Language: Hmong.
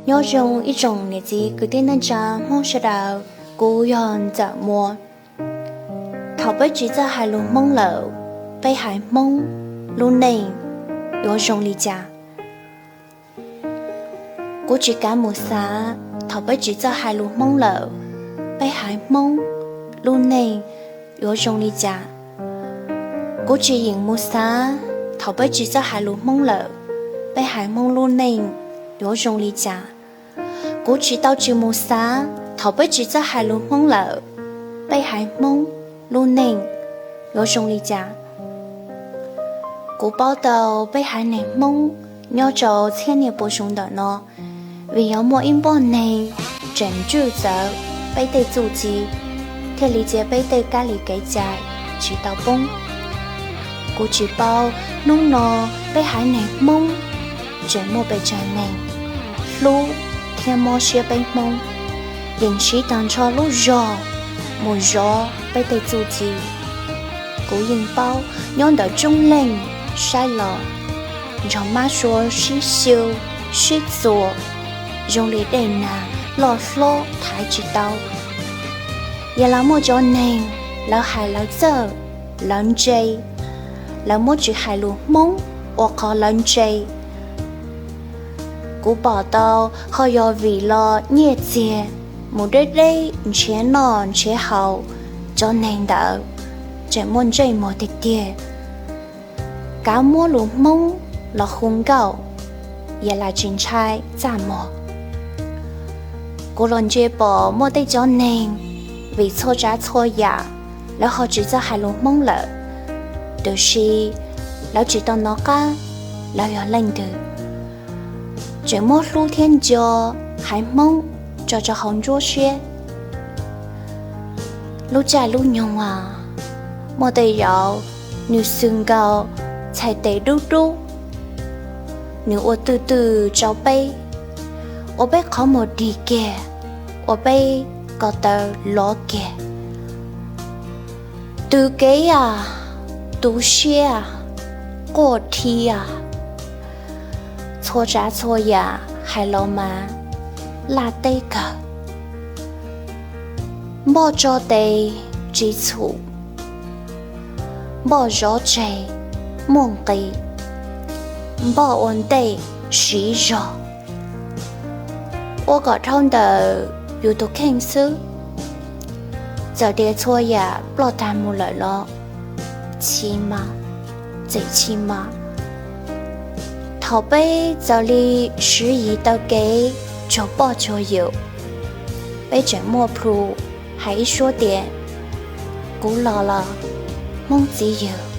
Nyob zoo ib tsoom niam txiv kwv tij neej tsa Hmoob sawv daws, kuv yog Ntxawm Muas. Thaum peb tsis txawj hais lus Hmoob lawm, peb haiv Hmoob lub neej yuav zoo li cas? Kuv tsis kav mus xav, thaum peb tsis txawj hais lus Hmoob lawm, peb haiv Hmoob lub neej yuav zoo li cas? Kuv tsis yeem mus xav, thaum peb tsis txawj hais lus Hmoob lawm, peb haiv Hmoob lub neej yuav zoo li cas? Kuv tsis tau tsis mus xav, thaum peb tsis txawj hais lus Hmoob lawm, peb haiv Hmoob lub neej yuav zoo li cas? Kuv paub tau peb haiv neeg Hmoob nyob rau txhiab niaj pua xyoo ntawm no, vim yog muaj ib npoj neeg tseem ntswj txawv peb tej txuj ci, thiaj li cia peb tej kab li kev cai tsis tau poob. Kuv tsis paub hnub no peb haiv neeg Hmoob tseem muaj pes tsawg neeg hlub thiab mob siab peb Hmoob, yeem siv tag nrho lub zog mus zov peb tej txuj ci. Kuv yeej paub nyob ntawm tsoob leej saib los, nrog mab sua sib xyu sib txuas zoo li dej nag loj hlob thaiv tsis tau. Yog lawv muaj cov neeg, lawv hais lawv txawj, lawv ntse, lawv muab tsis hais lus Hmoob ua qhov lawv ntse. Kuv pom tau ho yog vim los nyiaj txiag mus deb deb nrhiav noj nrhiav haus, cov neeg ntawd tseem muaj ntsej muag tiag tiag. Kav muab lus Hmoob los hu nkauj, yog lawv tsis ntshai txaj muag. Kuv los ntsia pom muaj tej cov neeg vim txhua tsav txhua yam lawv ho tsis txawj hais lus Hmoob lawm, tiam sis lawv tsis tau nov qab lawv yog leej twg, tseem muab hlub thiab nco haiv Hmoob tso rau hauv nruab siab. Lub caij lub nyoog as, muaj tej zaum nws xwm nkaus txhais tes dub dub, nws ua twj twj rau peb, ua peb qhov muag dig kiag, ua peb ko taw lov kiag. Tws kev as, tu siab as, quaj dhi as, txhua tsav txhua yam hais los mas laj teb kawg. Npoj tso tes tsis txhum, npoj zov tseg muaj nqis, npoj ua ntej siv zog. Ua kom dhau ntawm yus tus kheej xwb, txawm tias txhua yam ploj tag mus lawm los txim mas, txim txim mas. Thaum peb txawm li siv yis taw kev tsuag poj tsuag yawm, peb tseem muaj plhus hais ib suab tias, kuv los los Hmoob txiv yawg.